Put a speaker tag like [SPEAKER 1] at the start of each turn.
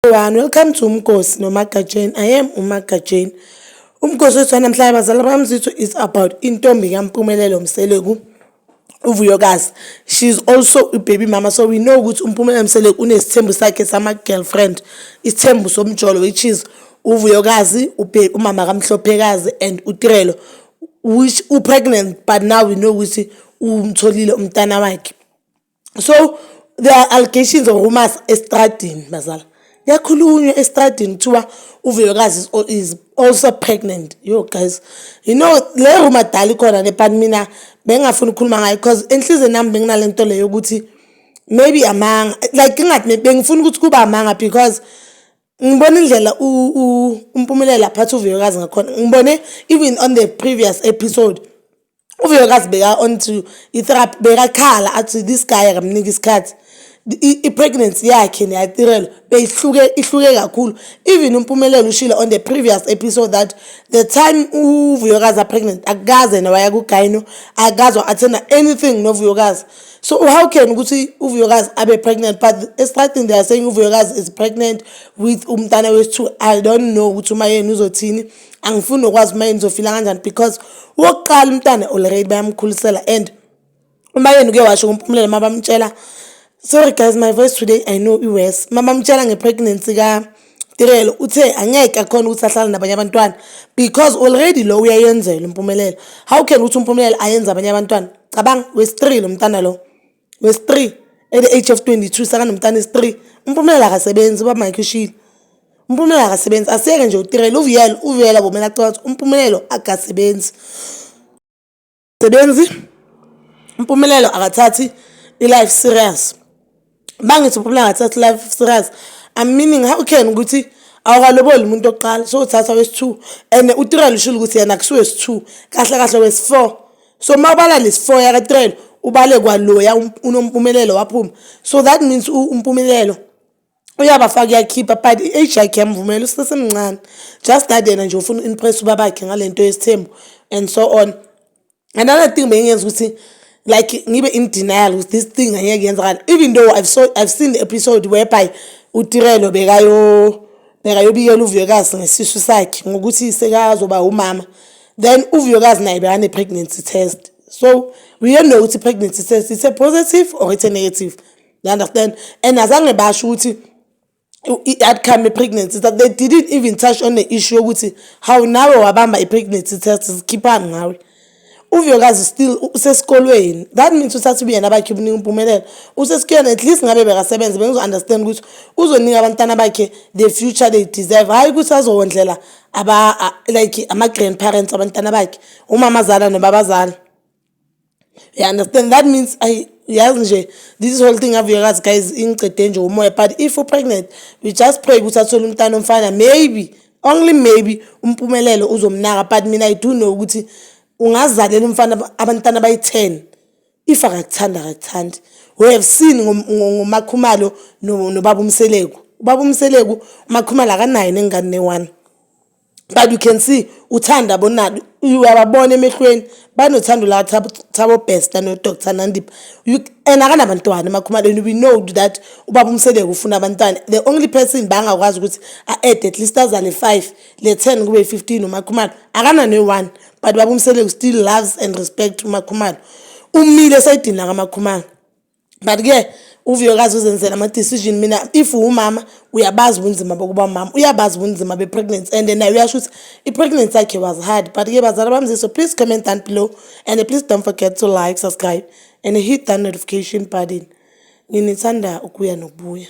[SPEAKER 1] Everyone, welcome to Umgosi noMagatsheni. I am uMagatsheni. Umgosi wethu wanamhlanje, bazali bamzitho, is about intombi kaMpumelelo Mseleku, uVuyokazi. She's also a baby mama, so we know ukuthi uMpumelelo Mseleku unesithembu sakhe sama-girlfriend, isithembu somjolo, which is uVuyokazi, umama kaMhlophekazi, and uTirelo, which u-pregnant, but now we know ukuthi umtholile umntana wakhe. So there are allegations or rumors estradini, bazala. Kuyakhulunywa estradini, kuthiwa uVuyokazi is also pregnant. Yo guys, le rumor dala ikhona le, but mina bengingafuni ukukhuluma ngayo because enhliziyweni yami benginale nto leyo yokuthi maybe amanga, like ingathi bengifuna ukuthi kuba amanga, because ngibona indlela uMpumelelo aphatha uVuyokazi ngakhona. Ngibone even on the previous episode uVuyokazi beka onto i-therapy, bekakhala athi this guy akamnika isikhathi. I-pregnancy yakhe neyaTirelo beyihluke, ihluke kakhulu. Even uMpumelelo ushilo on the previous episode that the time uVuyokazi a-pregnant, akukaze yena waya ku-gyno, akaze wa-attenda anything noVuyokazi. So how can ukuthi uVuyokazi abe pregnant? But estradini they are saying uVuyokazi is pregnant with umntana wesi-two. I don't know ukuthi uMaYeni uzothini. Angifuni nokwazi uMaYeni uzo-feela kanjani, because wokuqala umntana already bayamkhulisela, and uMaYeni uke washo kuMpumelelo mabamtshela, sorry guys, my voice today, I know i-worse, mabamtshela nge-pregnancy kaTirelo, uthe angeke akhona ukuthi ahlale nabanye abantwana because already lo uyayenzela uMpumelelo. How can ukuthi uMpumelelo ayenze abanye abantwana? Cabanga, wesi-three lo mntana lo, wesi-three at the age of 22, sakanomntana esi-three. UMpumelelo akasebenzi, uba makhe ushilo uMpumelelo akasebenzi. Asiyeke nje uTirelo, uVuyela, uVuyela bomele acabanga ukuthi uMpumelelo akasebenzi sebenzi. UMpumelelo akathathi i-life serious. Bangithi uMpumelelo akathathi i-life serious, I'm meaning how can ukuthi awukaloboli umuntu oqala sowuthatha wesi-two, and uTirelo ushilo ukuthi yena akusiwo wesi-two, kahle kahle wesi-four. So uma ubala lesi-four yakaTirelo, ubale kwaloya uNompumelelo waphuma, so that means uMpumelelo uyabafaka, uyakhipha, but i-age yakhe yamvumela, usesemncane. Just that yena nje ufuna u-impress ubabakhe ngale nto yesithembu and so on. Another thing bengenza ukuthi like ngibe in denial with this thing, angeke yenzakala, even though I've seen the episode whereby uTirelo bekayobikela uVuyokazi ngesisu sakhe, ngokuthi sekazoba umama. Then uVuyokazi naye bekane-pregnancy test, so we don't know ukuthi i-pregnancy test it's a positive or it's a negative, you understand? And azange basho ukuthi i-outcome ye-pregnancy, that they didn't even touch on the issue yokuthi how nawe wabamba i-pregnancy test, zikhiphani ngawe. UVuyokazi still usesikolweni, that means uthatha ubuyena bakhe ubunika uMpumelelo, usesikolweni. At least ngabe bekasebenza, bengizo-understand ukuthi uzonika abantwana bakhe the future they deserve, hhayi ukuthi azowondlela like ama-grandparents, abantwana bakhe, umamazala nobabazala, you understand? That means yazi nje this whole thing kaVuyokazi, guys, ingicede nje umoya. But if u-pregnant, we just pray ukuthi athole umntana omfana. Maybe, only maybe, uMpumelelo uzomnaka. But mina I do know ukuthi ungazalela umfana abantwana abayi-10, if akakuthandi, akakuthandi. We have seen ngoMakhumalo nobaba uMseleku. Ubaba uMseleku, uMakhumalo akanayo nengane ne-one, but you can see uthanda bonalo, uyababona emehlweni banothando la Thabo Bester no-Dr Nandipha. And akanabantwana uMakhumalo, and we know that ubaba uMseleku ufuna abantwana. The only person bangakwazi ukuthi a-add, at least azale five, le 10 kube 15, uMakhumalo akana ne-one, but ubaba uMseleku still loves and respect uMakhumalo, umile esayidini lakaMakhumalo. But-ke uVuyokazi uzenzela ama-decision. Mina, if uwumama, uyabazi ubunzima bokuba umama, uyabazi ubunzima be-pregnancy, and naye uyasho ukuthi i-pregnancy yakhe was hard. But-ke bazala bami, so please comment down below and please don't forget to like, subscribe and hit that notification button. Nginithanda ukuya nokubuya.